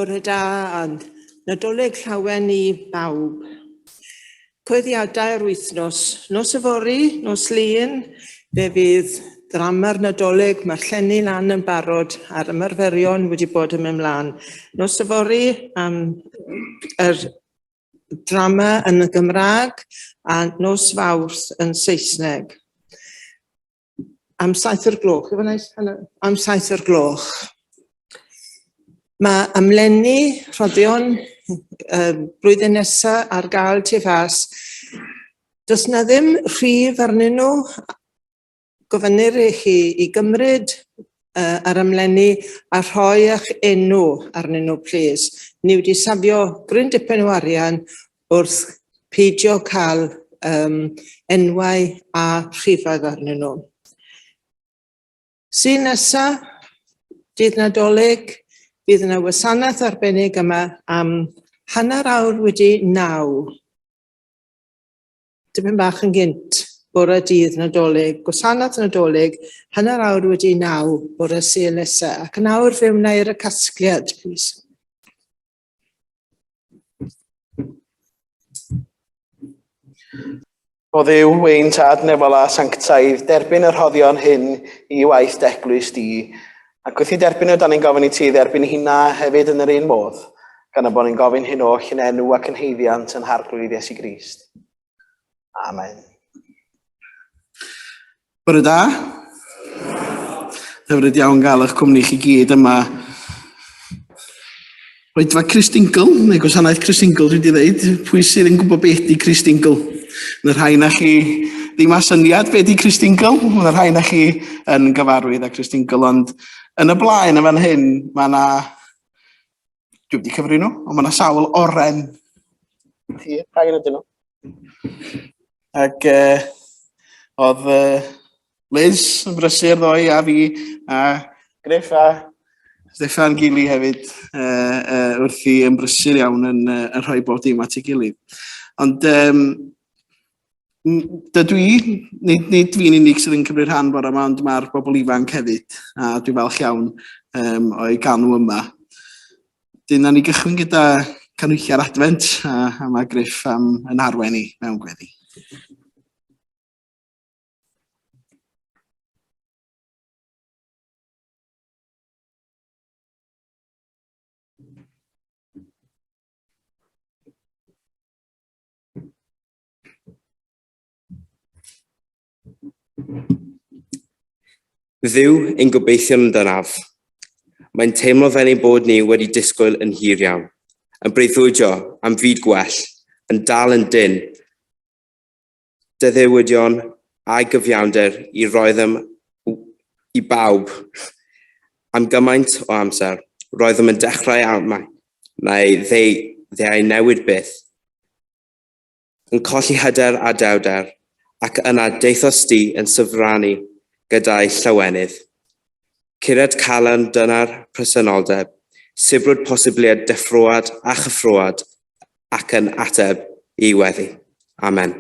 Bore da a Nadolig llawen i bawb. Coeddiadau'r wythnos. Nos yfory, nos Lun, fe fydd drama'r Nadolig, mae'r llenni lan yn barod a'r ymarferion wedi bod yn mynd mlaen. Nos yfory am yr drama yn y Gymraeg a nos Fawrth yn Saesneg. Am saith o'r gloch, efo neis? Am saith o'r gloch. Mae amlenni rhoddion uh, blwyddyn nesaf ar gael tu fas. Does na ddim rhif arnyn nhw. Gofynnir i chi i gymryd uh, yr amlenni a rhoi eich enw arnyn nhw, plîs. Ni wedi safio gryn dipyn o arian wrth peidio cael um, enwau a rhifau arnyn nhw. Sy'n nesa, dydd Nadolig, bydd yna wasanaeth arbennig yma am 9:30. Dipyn bach yn gynt, bore dydd Nadolig, gwasanaeth Nadolig, 9:30 bore Sul nesa. Ac yn awr fe wnair y casgliad, plîs. O Dduw, ein Tad nefol a sanctaidd, derbyn y rhoddion hyn i waith d'eglwys di. Ac wrth i derbyn nhw, da ni'n gofyn i ti dderbyn hynna hefyd yn yr un modd, gan y bod ni'n gofyn hyn oll yn enw ac yn haeddiant yn Harglwydd Iesu Grist. Amen. Bore da. Hyfryd iawn gael eich cwmni chi gyd yma. Oedfa Chris Dingle, neu gwasanaeth Chris Dingle dwi wedi dweud. Pwy sydd yn gwybod beth di Chris Dingle? Mae rhai na chi ddim â syniad beth di Chris Dingle. Mae rhai na chi yn gyfarwydd â Chris Dingle, ond yn y blaen yn fan hyn, mae yna... Dwi wedi cyfri nhw, ond mae yna sawl oren. Chi, rhai yn ydyn nhw. Ac uh, oedd uh, Liz yn brysur ddoe a fi a Griff a Steffan Gili hefyd uh, uh, wrthi yn brysur iawn yn, uh, yn rhoi bob dim at ei gilydd. Ond um, dydw i, nid, nid fi'n unig sydd yn cymryd rhan bore yma, ond mae'r bobl ifanc hefyd, a dwi'n falch iawn um, o'i gael nhw yma. Dyna ni gychwyn gyda canhwylliau'r Adfent, a, a mae Griff am yn arwain ni mewn gweddi. Dduw, ein gobeithion yn dynaf. Mae'n teimlo fel ein bod ni wedi disgwyl yn hir iawn, yn breuddwydio am fyd gwell, yn dal yn dynn, dyddewidion a'i gyfiawnder i roeddem i bawb am gymaint o amser. Roeddem yn dechrau amau neu ddeuai newid byth. Yn colli hyder a dewrder, ac yna daethost di yn syfranu gyda'i llawenydd. Curiad calon dyna'r presenoldeb, sibrwd posibliad deffroad a chyffroad ac yn ateb i weddi. Amen.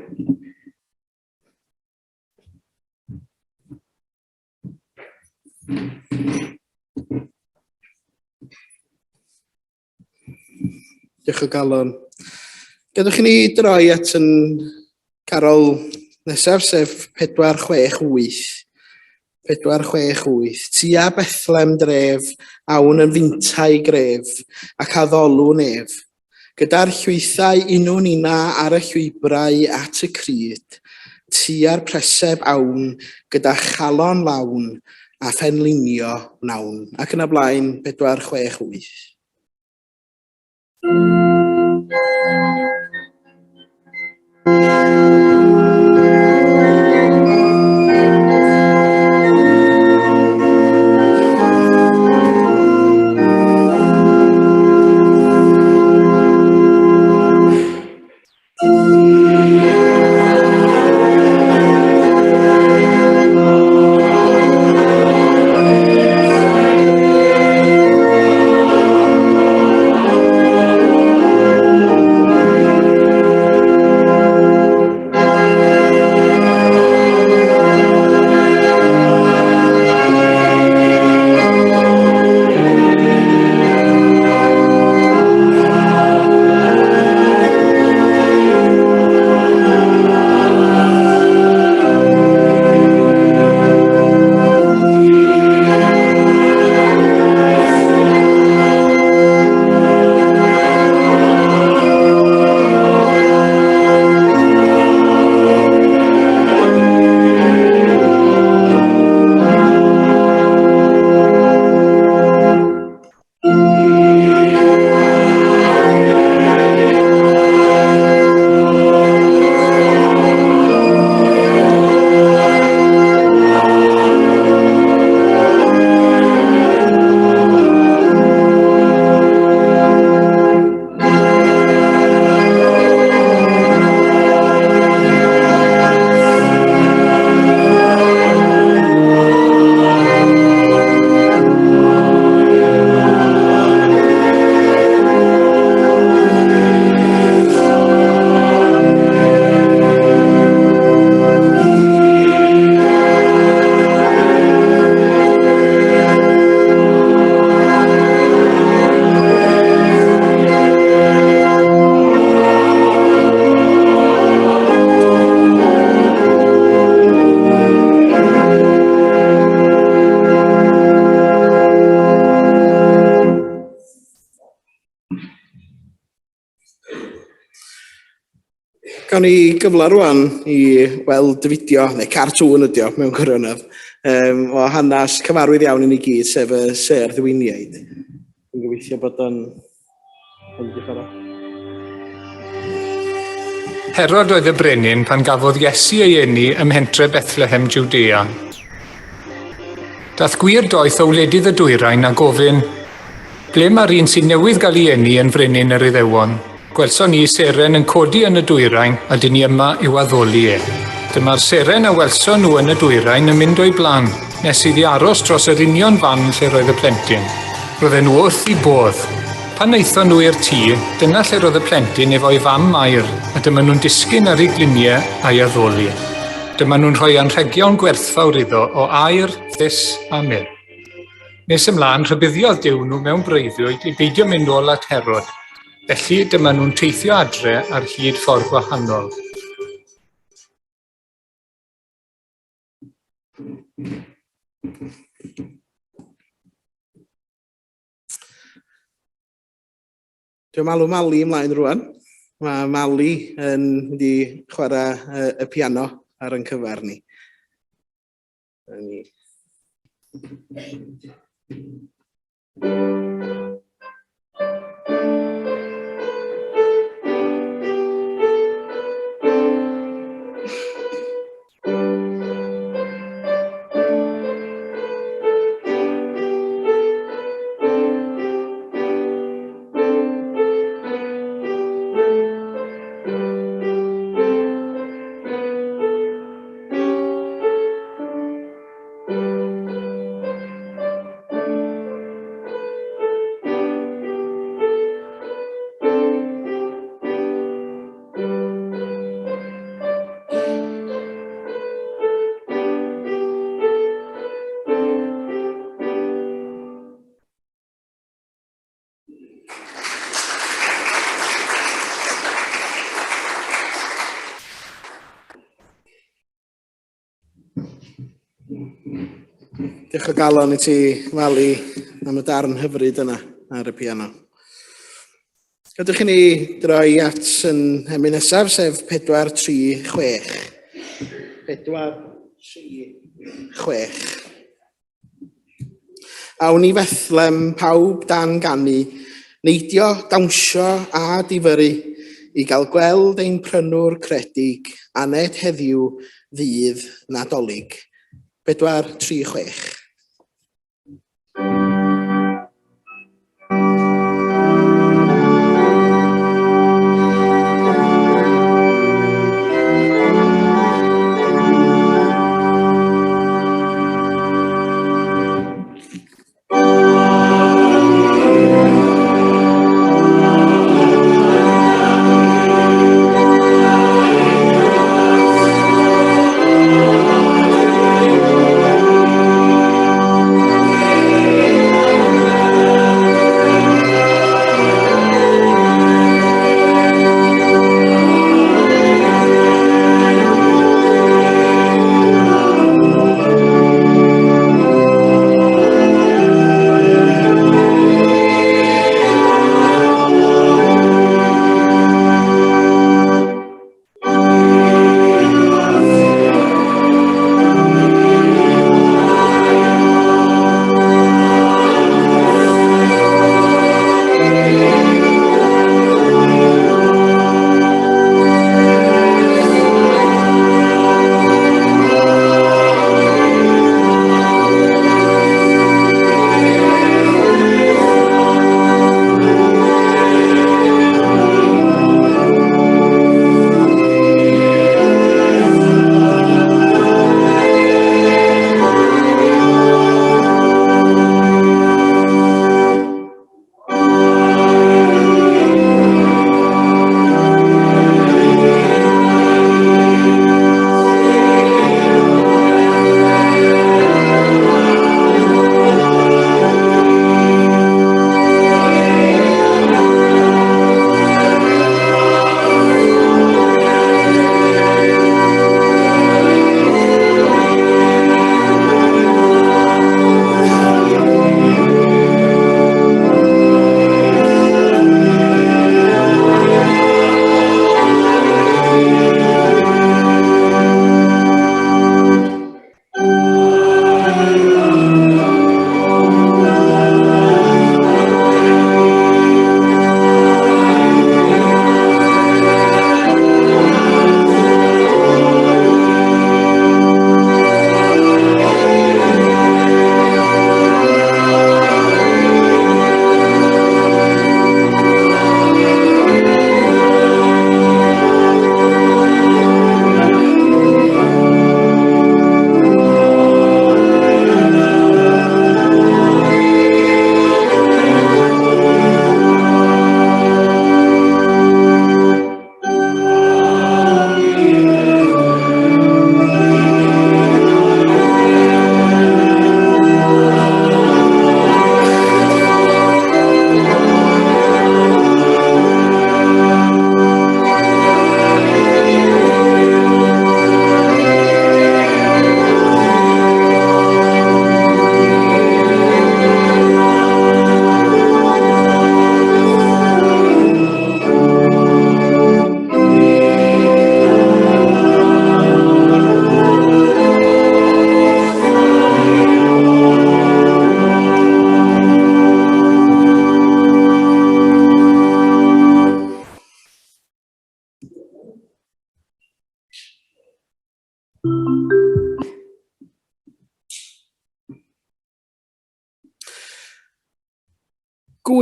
Diolch o galon. Gadwch i ni droi at yn carol nesaf, sef 468. 468. Tua Bethlem dref, awn yn fintai gref, ac addolwn ef. Gyda'r llwythau unwn ina ar y llwybrau at y cryd, tua'r preseb awn gyda chalon lawn a phenlinio wnawn. Ac yn y blaen, 468. Gawn ni gyfle rwan i weld y fideo, neu cartŵn ydi o, mewn gwirionedd, um, o hanes cyfarwydd iawn i ni gyd, sef y sêr ddewiniaid. Dwi'n gobeithio bod o'n mynd i chwarae. Herod oedd y brenin pan gafodd Iesu ei eni ym mhentre Bethlehem, Jwdea. Daeth gwir doeth o wledydd y dwyrain a gofyn, Ble mae'r un sydd newydd gael ei eni yn frenin yr Iddewon? Gwelson ni seren yn codi yn y dwyrain a dyn ni yma i'w addoli e. Dyma'r seren a welson nhw yn y dwyrain yn mynd o'i blaen, nes iddi aros dros yr union fan lle roedd y plentyn. Roedden nhw wrth i bodd. Pan aethon nhw i'r tŷ, dyna lle roedd y plentyn efo'i fam Mair, a dyma nhw'n disgyn ar ei gliniau a'i addoli. Dyma nhw'n rhoi anrhegion gwerthfawr iddo o aur, thus a myrrh. Nes ymlaen, rhybuddiodd Duw nhw mewn breuddwyd i beidio mynd nôl at Herod. Felly, dyma nhw'n teithio adre ar hyd ffordd gwahanol. Dwi'n alw Mali ymlaen rwan. Mae Mali yn mynd i chwarae y piano ar ein cyfer ni. Ni. Diolch o galon i ti, Mali, am y darn hyfryd yna ar y piano. Gadwch i ni droi at yn emyn nesaf, sef 436. 4, 3, 6. Awn i Fethlem pawb dan ganu, neidio, dawnsio a difyrru, i gael gweld ein prynwr credig, aned heddiw ddydd Nadolig. 4, 3, 6.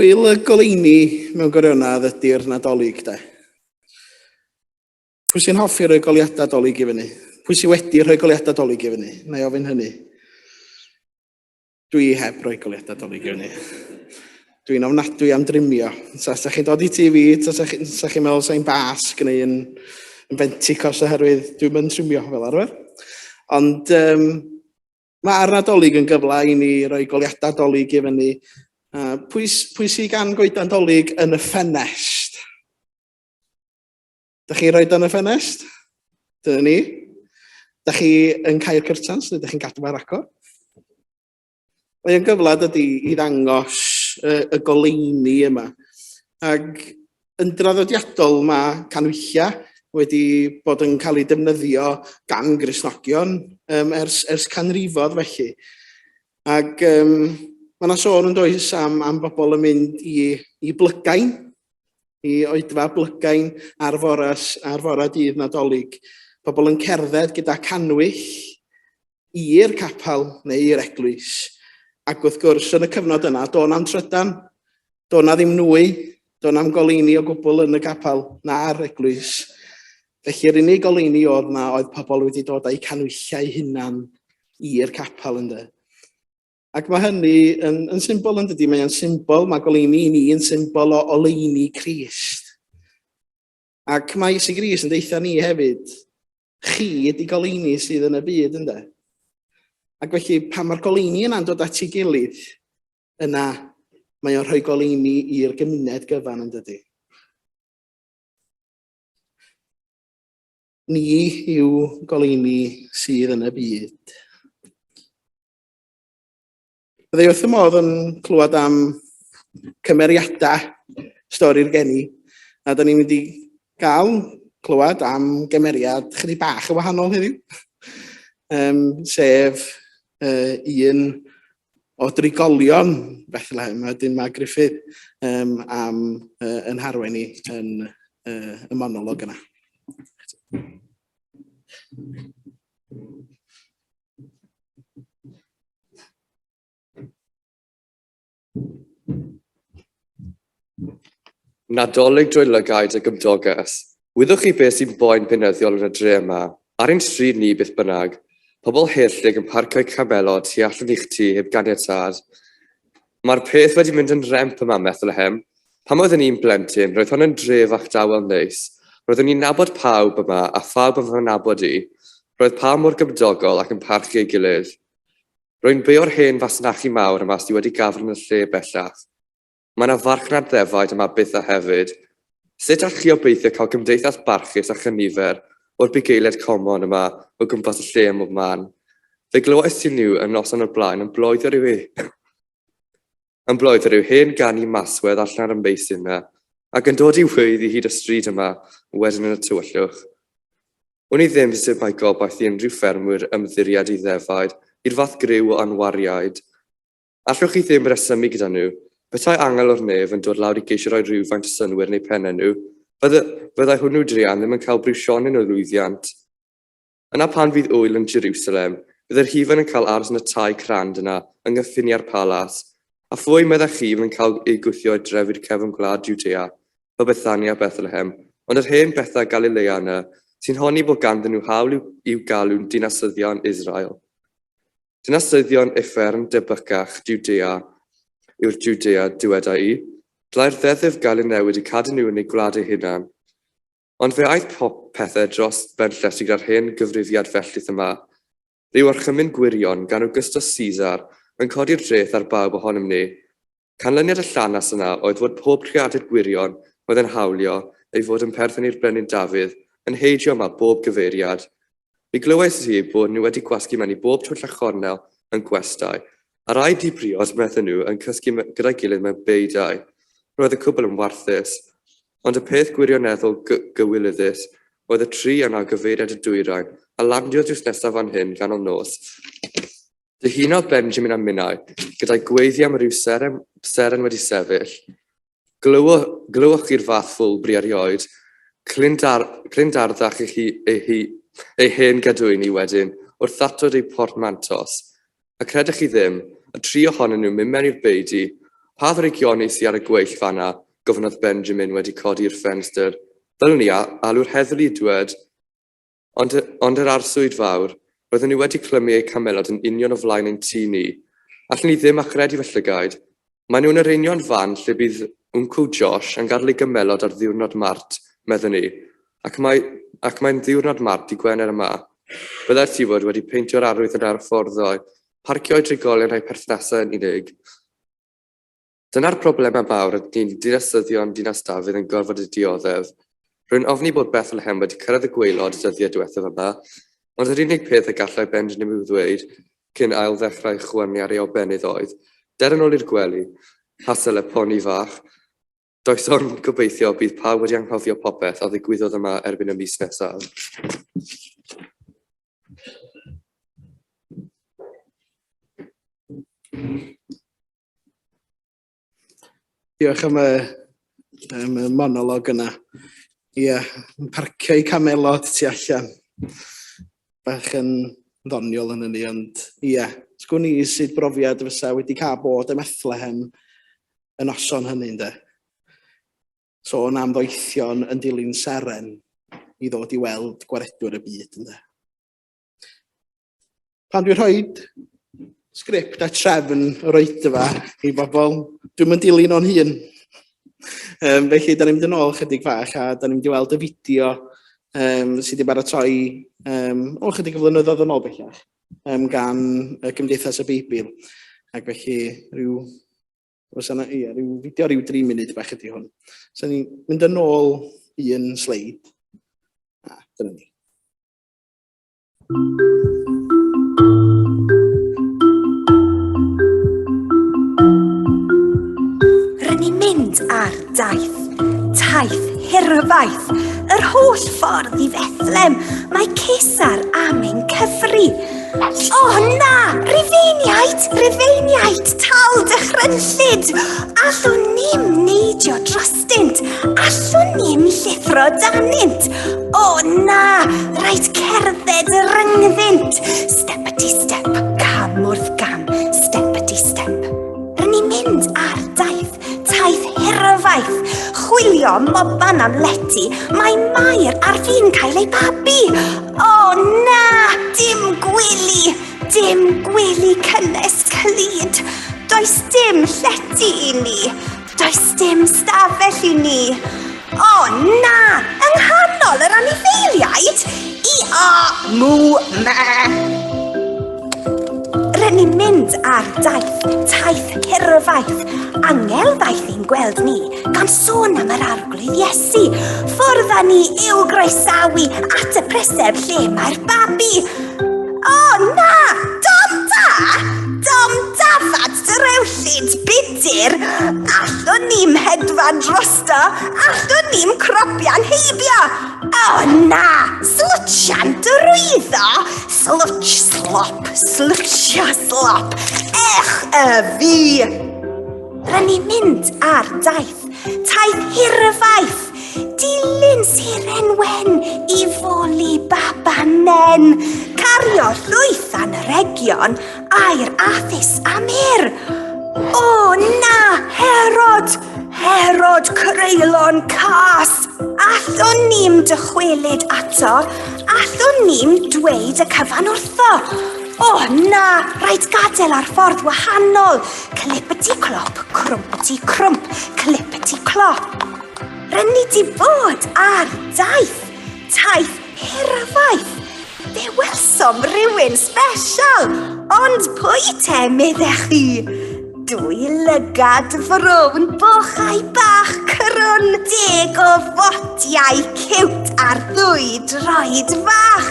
Gwyl y goleuni mewn gwirionedd ydy'r Nadolig, de. Pwy sy'n hoffi rhoi goliadau dolyg i fyny? Pwy sy'n wedi rhoi goliadau dolyg i fyny? Na i ofyn hynny. Dwi heb roi goliadau dolyg i fyny. Dwi'n ofnadwy am drimio. Sa, sa chi'n dod i tŷ fi, sa, sa, chi, sa chi'n meddwl sa'n basg neu yn, yn benticos oherwydd dwi'n mynd trimio fel arfer. Ond um, mae'r Nadolig yn gyfle i ni roi goliadau dolyg i fyny. Uh, pwy, pwy sy'n gan goedan dolyg yn y ffenest? Dych chi'n rhoi dan y ffenest? Dyna ni. Da chi yn cau'r cyrtans neu da chi'n gadw ar agor? Mae o'n gyfle dydy i ddangos y, y goleuni yma. Ac yn draddodiadol mae canwyllau wedi bod yn cael eu defnyddio gan Gristnogion um, ers, ers canrifodd felly. Ac um, mae yna sôn yn does am, am bobl yn mynd i, i blygain, i oedfa blygain ar fore, ar fore dydd Nadolig. Pobl yn cerdded gyda canwyll i'r capel neu i'r eglwys. Ac wrth gwrs, yn y cyfnod yna, do na'm trydan, do na ddim nwy, do na'm goleuni o gwbl yn y capel na'r eglwys. Felly yr unig goleuni oedd na oedd pobl wedi dod â'u canwyllau hunan i'r capel ynde. Ac mae hynny yn, yn symbol yn dydy, mae o'n symbol, mae goleuni i ni yn symbol o oleuni Crist. Ac mae Iesu Grist yn deitha ni hefyd, chi ydy goleuni sydd yn y byd, ynde? Ac felly, pan mae'r goleuni yna'n dod at ei gilydd, yna mae o'n rhoi goleuni i'r gymuned gyfan, yn dydy? Ni yw goleuni sydd yn y byd. Byddai wrth y modd yn clywed am cymeriadau stori'r geni, a da ni'n mynd i gael clywed am gymeriad chydig bach yn wahanol heddiw, um, sef uh, un o drigolion Bethlehem, a dyn mae Griffith um, am uh, yn harwen ni yn uh, y monolog yna. Nadolig drwy lygaid y gymdoges. Wyddoch chi beth sy'n boen beunyddiol yn y dre yma? Ar ein stryd ni, beth bynnag. Pobl helltig yn parcio'u camelod tu allan i'ch tŷ heb ganiatâd. Mae'r peth wedi mynd yn rhemp yma ym Methlehem. Pan oeddwn i'n blentyn, roedd hon yn dre fach dawel neis. Roeddwn i'n nabod pawb yma a phawb yn fy nabod i. Roedd pawb mor gymdogol ac yn parchu ei gilydd. Rwy'n beio'r hen fasnachu mawr yma sy wedi gafel yn y lle bellach. Mae 'na farchnad ddefaid yma byth a hefyd. Sut all chi obeithio cael cymdeithas barchus a chynifer o'r bugeiliaid comon yma o gwmpas y lle ym mhob man? Fe glywais i nhw y noson o'r blaen yn bloeddio rhyw yn bloeddio rhyw hen ganu maswedd allan ar y meysydd 'na, ac yn dod i weiddi hyd y stryd yma wedyn yn y tywyllwch. Wn i ddim sut mae gobaith i unrhyw ffermwyr ymddiried i ddefaid i'r fath griw o anwariaid. Allwch chi ddim rhesymu gyda nhw. Petai angel o'r nef yn dod lawr i geisio rhoi rhywfaint o synnwyr yn eu pennau nhw, fydde, fyddai hwnnw druan ddim yn cael briwsionyn o lwyddiant. Yna pan fydd ŵyl yn Jerusalem, bydd yr hufen yn cael aros yn y tai crand yna yng nghyffiniau'r palas. A phwy, meddech chi, fydd yn cael eu gwthio i drefi'r cefn gwlad Jwdea, fel Bethania a Bethlehem, ond yr hen bethau Galilea yna, sy'n honni bod ganddyn nhw hawl i'w, i'w galw'n dinasyddion Israel. Dinasyddion uffern debycach Jwdea yw'r Jwdea, dyweda i. Dylai'r ddeddf gael ei newid i cadw nhw yn eu gwlad eu hunan. Ond fe aeth popethau dros ben llestri gyda'r hen gyfrifiad fellyth yma. Rhyw orchymyn gwirion gan Augustus Caesar yn codi'r dreth ar bawb ohonom ni. Canlyniad y llanast yna oedd fod pob creadur gwirion oedd yn hawlio ei fod yn perthyn i'r Brenin Dafydd yn heidio yma bob gyfeiriad. Mi glywais i eu bod nhw wedi gwasgu mewn i bob twll a chornel yn gwestai, a rhai di-briod, medden nhw, yn cysgu gyda'i gilydd mewn beudai. Roedd y cwbl yn warthus. Ond y peth gwirioneddol gywilyddus oedd y tri yna o gyfeiriad y dwyrain, a landiodd drws nesaf fan hyn ganol nos. Dihunodd Benjamin a minnau, gyda'i gweiddi am ryw seren, seren wedi sefyll. Glywo, glywch chi'r fath ffwlbri erioed? Clin, dar, clin darddach ei, hi, ei, hi, ei hen gadwyni wedyn wrth ddatod eu portmantos. A credech chi ddim, y tri ohonyn nhw'n mynd mewn i'r beudy. Pa ddrygioni sy ar y gweill fan'na? gofynnodd Benjamin wedi codi i'r ffenestr. Ddylwn i alw'r heddlu, dwed. Ond, ond yr arswyd fawr, roedden nhw wedi clymu eu camelod yn union o flaen ein tŷ ni. Allwn i ddim achredu fy llygaid. Maen nhw yn yr union fan lle bydd Wncwl Josh yn gadael ei gymelod ar ddiwrnod Mart, meddwn i. Ac mae, ac mae'n ddiwrnod Mart dy Gwener yma. Byddai'r ti fod wedi peintio'r arwydd yn ar y ffordd ddoe. Parcio i drigolion rhai perthnasau yn unig. Dyna'r problemau mawr rydyn ni'n dinasyddion Dinas Dafydd yn gorfod eu dioddef. Rwy'n ofni bod Bethlehem wedi cyrraedd y gwaelod y dyddiau diwethaf yma. Ond yr unig peth y gallai Benjamin i'w ddweud cyn ail-ddechrau chwynnu ar ei obennydd oedd, Der yn ôl i'r gwely, hasel y poni fach. Does ond gobeithio bydd pawb wedi anghofio popeth a ddigwyddodd yma erbyn y mis nesaf. Diolch am y, am y monolog yna. Ie, yn parcio i camelod tu allan. Bach yn ddoniol yn hynny, ond ie. Sgwn i sut brofiad fysa wedi cael bod ym Methlehem y noson hynny, ynde? Sôn am ddoethion yn dilyn seren i ddod i weld gwaredwr y byd, ynde? Pan dwi'n rhoi sgript a trefn yr oedfa i bobl, dwi'n mynd dilyn o'n hun. Um, felly, da ni'n mynd yn ôl chydig fach a da ni'n mynd i weld y fideo um, sydd wedi baratoi um, o chydig o flynyddoedd yn ôl bellach um, gan y Gymdeithas y Beibl. Ac felly, rhyw, oes yna, ia, rhyw fideo rhyw dri munud bach ydy hwn. So ni'n mynd yn ôl un sleid. A, dyna ni. Rŷn ni'n mynd ar daith, taith hirfaith, yr holl ffordd i Fethlem. Mae Cesar am ein cyfri. O na! Rufeiniaid! Rufeiniaid! Tal dychrynllyd! Allwn ni'm neidio drostynt! Allwn ni'm llithro danynt! O na! Rhaid cerdded rhyngddynt! Stepity step, cam wrth gam, stepity step. Rŷn ni'n mynd ar daith, taith hirfaith, chwilio moban am lety, mae Mair ar fin cael ei babi. O na! Dim gwely! Dim gwely cynnes clyd! Does dim llety i ni! Does dim stafell i ni! O na! Yng nghanol yr anifeiliaid? I a mw me! Rŷn ni'n mynd ar daith, taith hirfaith. Angel ddaeth i'n gweld ni, gan sôn am yr arglwydd Iesu. Ffwrdd â ni i'w groesawu at y preseb lle mae'r babi. O na! Dom da! Dom dafad drewllyd budur! Allwn ni'm hedfan drosto, allwn ni'm cropian heibio! O na! Slwtsian drwyddo! Slwtsh slop, slwtsio slop! Ech y fi! Rŷn ni'n mynd ar daith, taith hirfaith, dilyn seren wen i foli baban nen, cario llwyth anrhegion, aur a thus a mur. O na, Herod! Herod creulon cas! Allwn ni'm dychwelyd ato, allwn ni'm dweud y cyfan wrtho. O na, rhaid gadael ar ffordd wahanol. Clipity clop, crwmpity crwmp, clipity clop. Rŷn ni di bod ar daith, taith hirfaith. Fe welsom rywun sbesial, ond pwy te meddech chi? Dwy lygad frown, bochau bach crwn, deg o fotiau ciwt ar ddwy droed fach.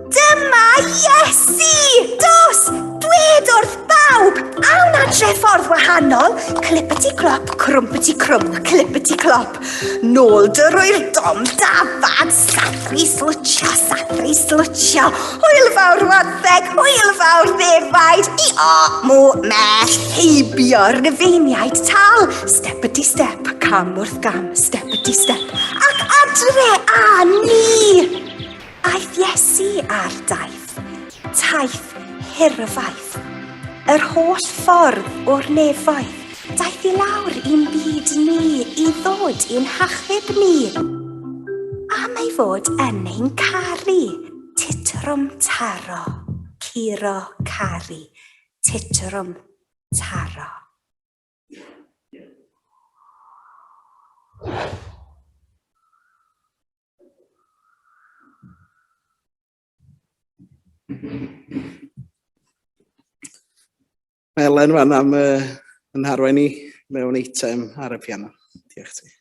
Dyma Iesu! Dos! Dwed wrth bawb! Awn adre ffordd wahanol! Clipity clop, crwmpity crwmp, clipity clop. Nôl drwy'r dom dafad, sathru slwtio, sathru slwtio. Hwyl fawr wartheg, hwyl fawr ddefaid, i o, mw, me, heibio'r Rufeiniaid tal. Stepity step, cam wrth gam, stepity step, ac adre â ni! Aeth Iesu ar daith, taith hirfaith, yr holl ffordd o'r nefoedd, daeth i lawr i'n byd ni i ddod i'n hachub ni. Am ei fod yn ein caru, titrwm taro, curo caru, titrwm taro. Mae Elen fan am uh, yn harwain ni mewn eitem ar y piano. Diolch ti.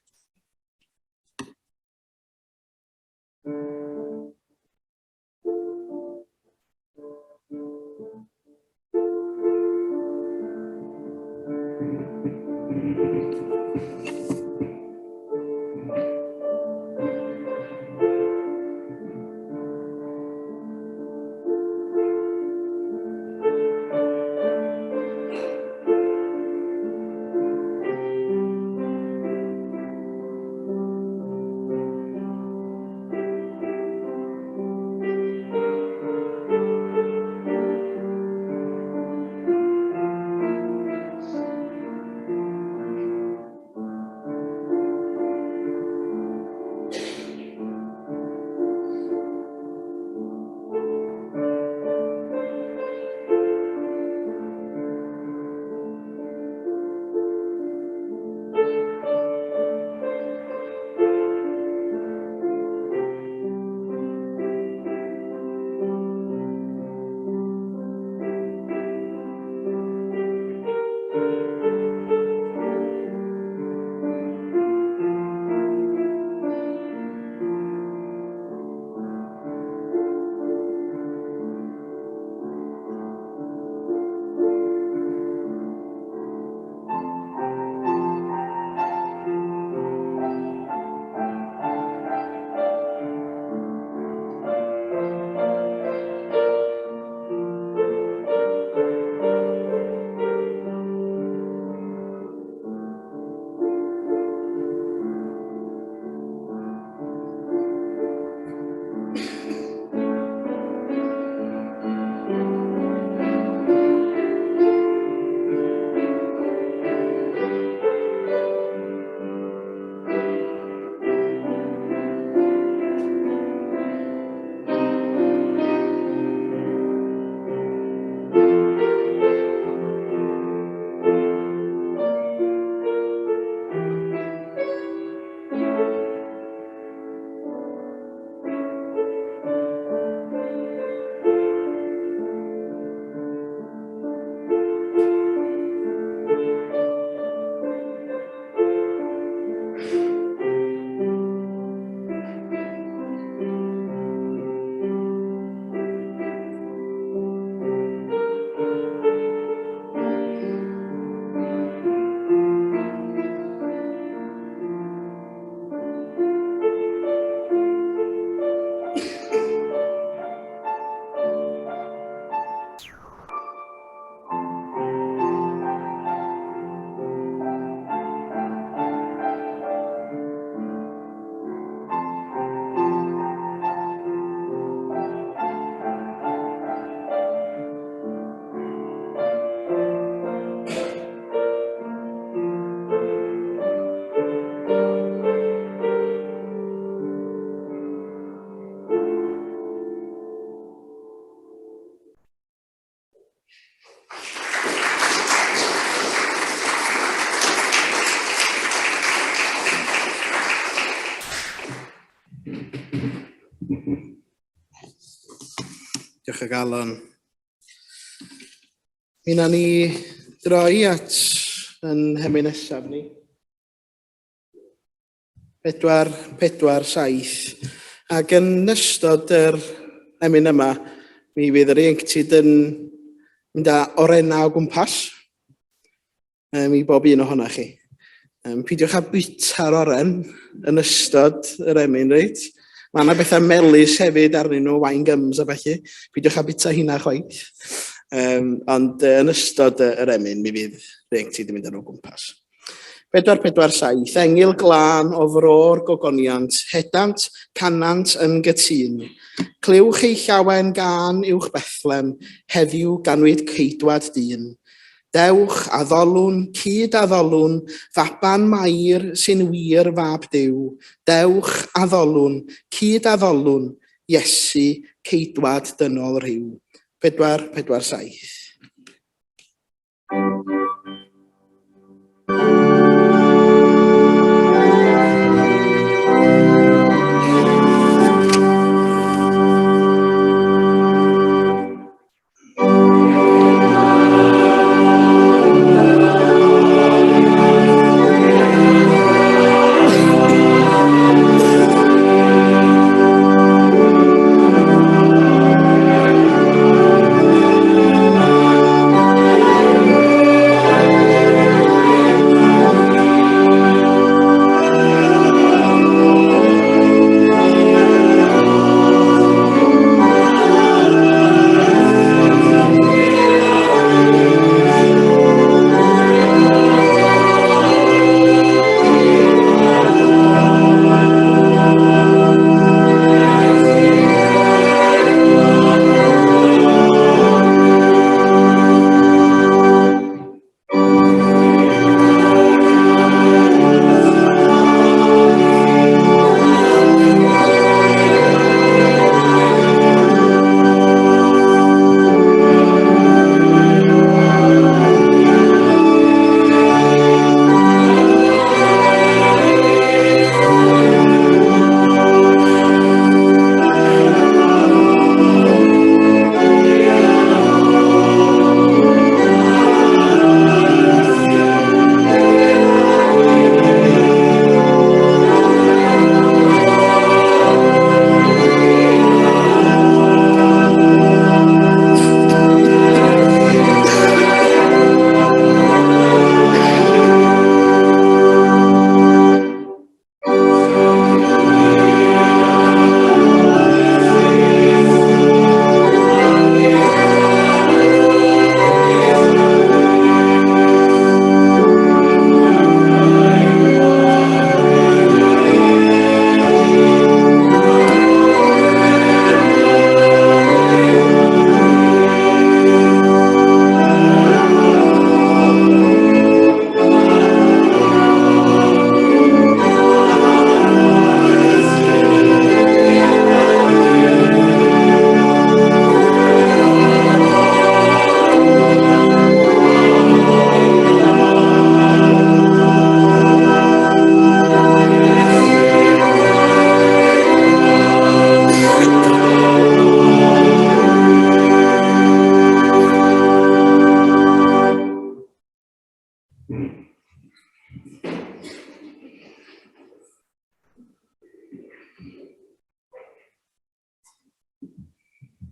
Diolch o galon. Mi na ni droi at yn hemyn nesaf ni. 4, 4, 7. Ac yn ystod yr emyn yma, mi fydd yr ieuenctid yn mynd â orenau o gwmpas um, i bob un ohonoch chi. Um, peidiwch â bwyta'r oren yn ystod yr emyn, reit? Mae yna bethau melys hefyd arnyn nhw, wine gums a felly. Peidiwch â bwyta hynna chwaith. Um, ond uh, yn ystod yr emyn, mi fydd ieuenctid yn mynd â nhw o gwmpas. 447, Engyl glân o fro'r gogoniant, hedant, canant yn gytûn. Clywch ei llawen gân uwch Bethlem, heddiw ganwyd ceidwad dyn. Dewch, addolwn, cyd-addolwn, faban Mair sy'n wir fab Duw. Dewch, addolwn, cyd-addolwn, Iesu, ceidwad dynol rhyw. 447.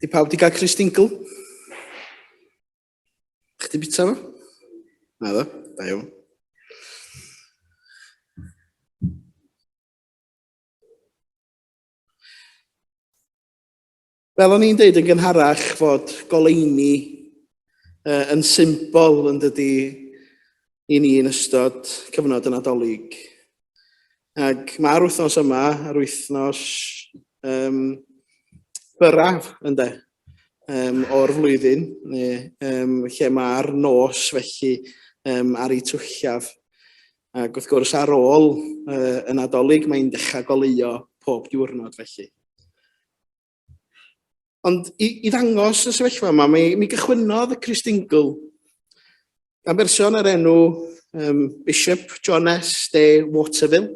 Di pawb di gael Christingle? Chdi bita fo? Na ddo, da iawn. Fel o'n i'n deud yn gynharach fod goleuni uh, yn symbol yn dydy i ni yn ystod cyfnod y Nadolig. Ac mae'r wythnos yma, yr wythnos um, byrraf, ynde, um, o'r flwyddyn, neu, um, lle mae'r nos felly um, ar ei twllaf. Ac wrth gwrs ar ôl uh, y Nadolig mae'n dechrau goleuo pob diwrnod felly. Ond i, i ddangos y sefyllfa yma, mi, mi gychwynnodd y Christingle gan berson ar enw um, Bishop John S. de Waterville,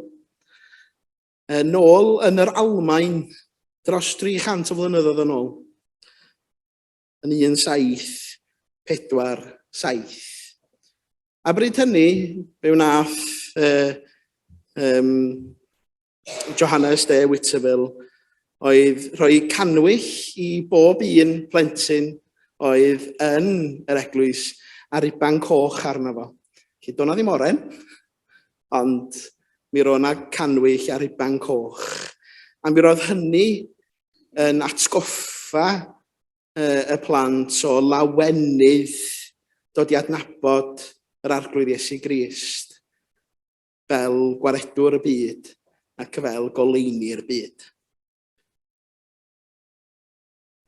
yn ôl yn yr Almaen dros 300 o flynyddoedd yn ôl. yn 1747. A bryd hynny, fe wnaeth uh, um, Johannes de Witterville oedd rhoi cannwyll i bob un plentyn oedd yn yr eglwys a ruban coch arno fo. Felly, do'na ddim oren, ond mi roedd yna cannwyll a ruban coch. A mi roedd hynny yn atgoffa y plant o lawenydd dod i adnabod yr Arglwydd Iesu Grist fel gwaredwr y byd ac fel goleuni'r byd.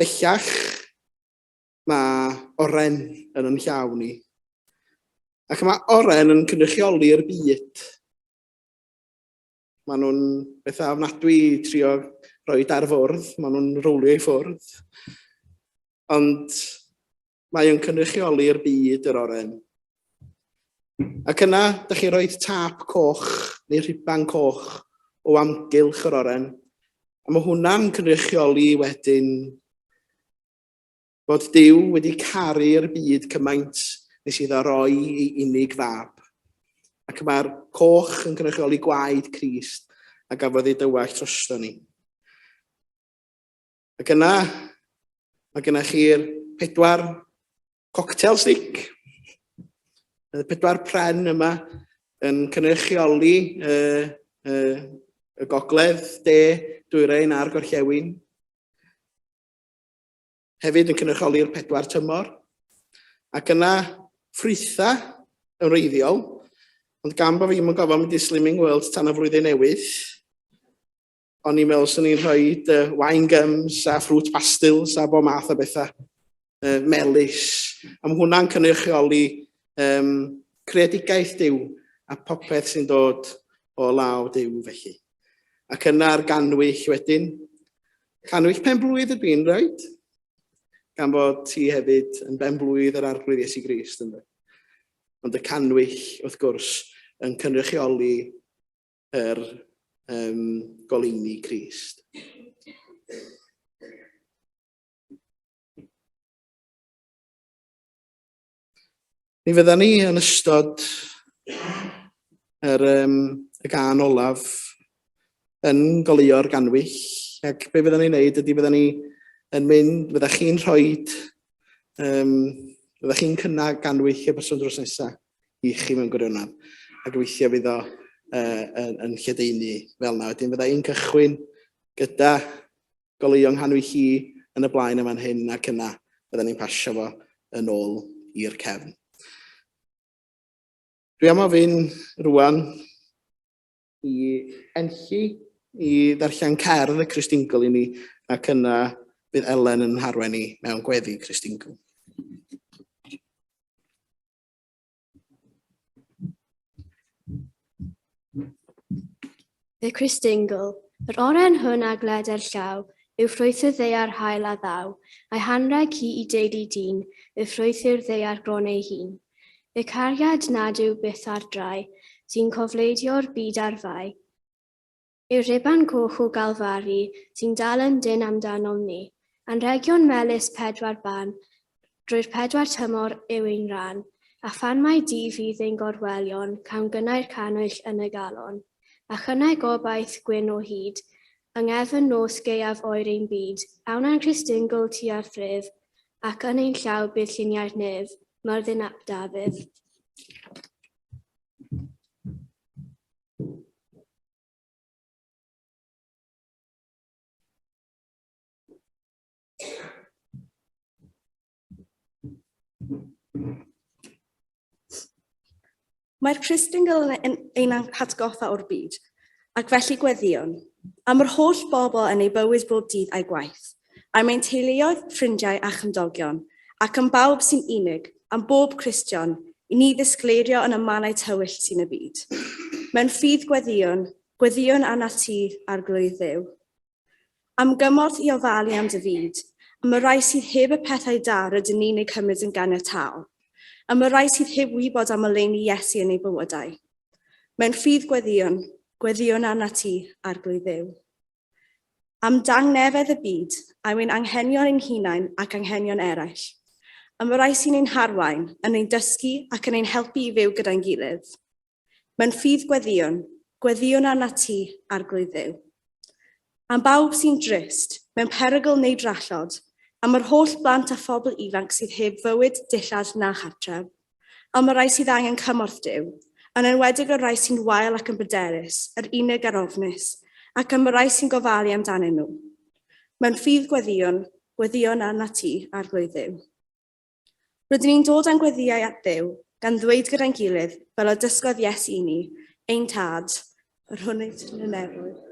Bellach, mae oren yn yn llaw ni. Ac mae oren yn cynrychioli'r byd. Maen nhw'n bethau ofnadwy i trio rhoi ar fwrdd, maen nhw'n rowlio i ffwrdd. Ond mae o'n cynrychioli'r byd yr oren. Ac yna, da chi'n rhoi tap coch neu rhuban coch o amgylch yr oren. A mae hwnna'n cynrychioli wedyn Bod Duw wedi caru'r byd cymaint nes iddo roi ei unig fab. Ac mae'r coch yn cynrychioli gwaed Crist a gafodd ei dywallt drosto ni. Ac yna, mae gennych chi'r pedwar cocktail stick. Y pedwar pren yma yn cynrychioli y, y, y gogledd, de, dwyrain a'r gorllewin. Hefyd yn cynrychioli'r pedwar tymor. Ac yna ffrwythau yn wreiddiol, ond gan bod fi'm yn gofio mynd i Slimming World tan y flwyddyn newydd, o'n i'n meddwl swn i'n rhoi wine gums a fruit pastils a bob math o bethau uh, melys. A mae hwnna'n cynrychioli um, creadigaeth Duw a popeth sy'n dod o law Duw felly. Ac yna'r ganwyll wedyn. Canwyll pen blwydd ydw i'n rhaid, gan fod ti hefyd yn ben blwydd yr Arglwydd Iesu Grist, ynddo. Ond y canwyll, wrth gwrs, yn cynrychioli yr um, goleuni Crist. Mi fydda ni yn ystod yr, um, y gan olaf yn goleuo'r ganwyll, ac be fydda ni'n neud ydy fydda ni yn mynd, fydda chi'n rhoi, um, fydda chi'n cynnau ganwyll y person drws nesaf i chi mewn gwirionedd, a gobeithio fydd o uh, yn, yn lledaenu fel yna. Wedyn fydda i'n cychwyn gyda goleuo nghanwyll i yn y blaen yn fan hyn ac yna fydden ni'n pasio fo yn ôl i'r cefn. Dwi am ofyn rwan i Enlli i ddarllen cerdd y Cristingl i ni ac yna bydd Elen yn harwen ni mewn gweddi Cristingl. Y Cristingl, yr oren hwn a gleder llaw, yw ffrwyth y ddaear hael a ddaw, a'i hanrheg hi i deulu dyn, y ffrwyth yw'r ddaear gron ei hun. Y cariad nad yw byth ar drai, sy'n cofleidio'r byd ar fai, Yw'r rhuban coch o Galfari sy'n dal yn dynn amdanom ni. Anrhegion melys pedwar ban, drwy'r pedwar tymor yw ein rhan, a phan mai du fydd ein gorwelion, cawn gynnau'r cannwyll yn y galon. A chynnau gobaith gwyn o hyd, yng ngefn nos gaeaf oer ein byd, awn â'n Cristingl tua'r thref, ac yn ein llaw bydd lluniau'r nef, Myrddin ap Dafydd. Mae'r Cristingl yn ein hatgoffa o'r byd, ac felly gweddïwn, am yr holl bobl yn eu bywyd bob dydd a'u gwaith, am ein teuluoedd, ffrindiau a chymdogion, ac am bawb sy'n unig, am bob Cristion, i ni ddisgleirio yn y mannau tywyll sy'n y byd. Mewn ffydd gweddïwn, gweddïwn arnat ti, Arglwydd Dduw. Am gymorth i ofalu am dy fyd, am y rhai sydd heb y pethau da rydyn ni'n eu cymryd yn ganiataol, am y rhai sydd heb wybod am oleuni Iesu yn eu bywydau. Mewn ffydd gweddïwn, gweddïwn arnat ti, Arglwydd Dduw. Am dangnefedd y byd, am ein anghenion ein hunain ac anghenion eraill. Am y rhai sy'n ein harwain, yn ein dysgu ac yn ein helpu i fyw gyda'n gilydd. Mewn ffydd gweddïwn, gweddïwn arnat ti, Arglwydd Dduw. Am bawb sy'n drist, mewn perygl neu drallod, am yr holl blant a phobl ifanc sydd heb fywyd, dillad na chartref, am y rhai sydd angen cymorth Duw, yn enwedig y rhai sy'n wael ac yn bryderus, yr unig a'r ofnus, ac am y rhai sy'n gofalu amdanyn nhw. Mewn ffydd gweddïwn, gweddïwn arnat ti, Arglwydd Dduw. Rydyn ni'n dod â'n gweddïau at Dduw, gan ddweud gyda'n gilydd, fel y dysgodd Iesu i ni, Ein Tad, yr hwn wyt yn y nefoedd.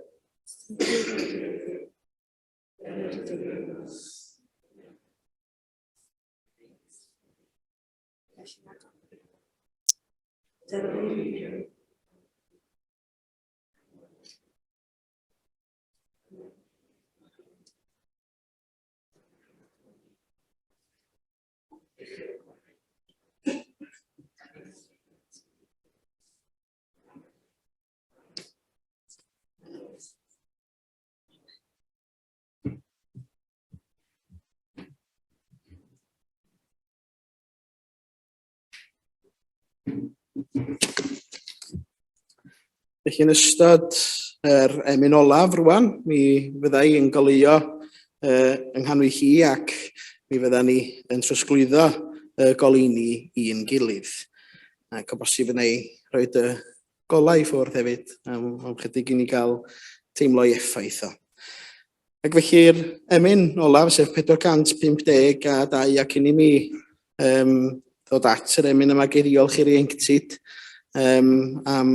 Felly yn ystod yr emyn olaf rwan, mi fydda i yn goleuo uh, yng nghanwy hi ac mi fydda ni yn trosglwyddo y goleuni i'n gilydd. Ac o bosib yna i rhoi y golau i ffwrdd hefyd am, am chydig i ni gael teimlo ei effaith o. Ac felly'r emyn olaf, sef 452, a cyn i mi um, ddod at yr emyn yma, geir ddiolch i'r ieuenctid um, am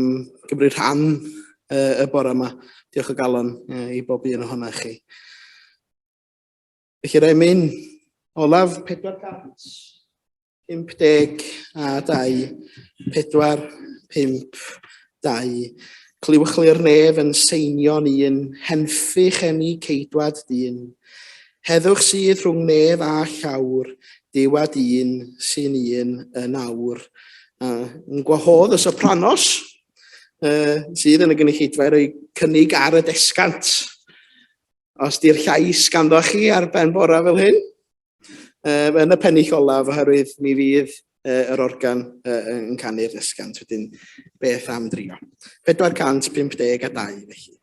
gymryd rhan uh, y bore yma. Diolch o galon uh, i bob un ohonoch chi. Felly'r emyn olaf, 452, 4, 5, 2. Clywch li'r nef yn seinio'n un, henffych eni ceidwad dyn. Heddwch sydd rhwng nef a llawr, Duw a dyn sy'n un yn awr. Yn gwahodd y sopranos uh, sydd yn y gynulleidfa i roi cynnig ar y desgant. Os di'r llais ganddo chi ar ben bora fel hyn, um, yn y pennill olaf, oherwydd mi fydd uh, yr organ uh, yn canu'r desgant. Wedyn, beth am drio? 452 felly.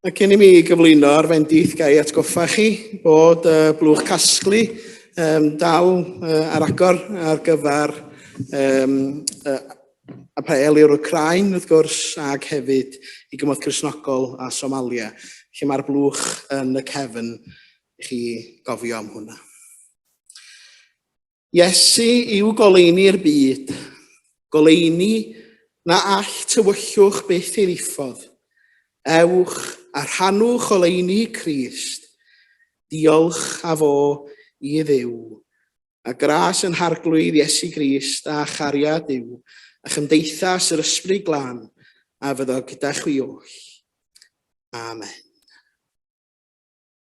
A cyn i mi gyflwyno ar fendith, ga i atgoffa chi bod y blwch casglu um, dal uh, ar agor ar gyfer um, uh, apêl i'r Wcráin, wrth gwrs, ac hefyd i Gymorth Cristnogol a Somalia, lle mae'r blwch yn y cefn i chi gofio am hwnna. Iesu yw goleuni'r byd, goleuni na all tywyllwch byth ei ddiffodd. Ewch a rhannwch oleuni Crist. Diolch a fo i Dduw. A gras yn Harglwydd Iesu Grist a chariad Duw a chymdeithas yr Ysbryd Glân a fyddo gyda chwi oll. Amen.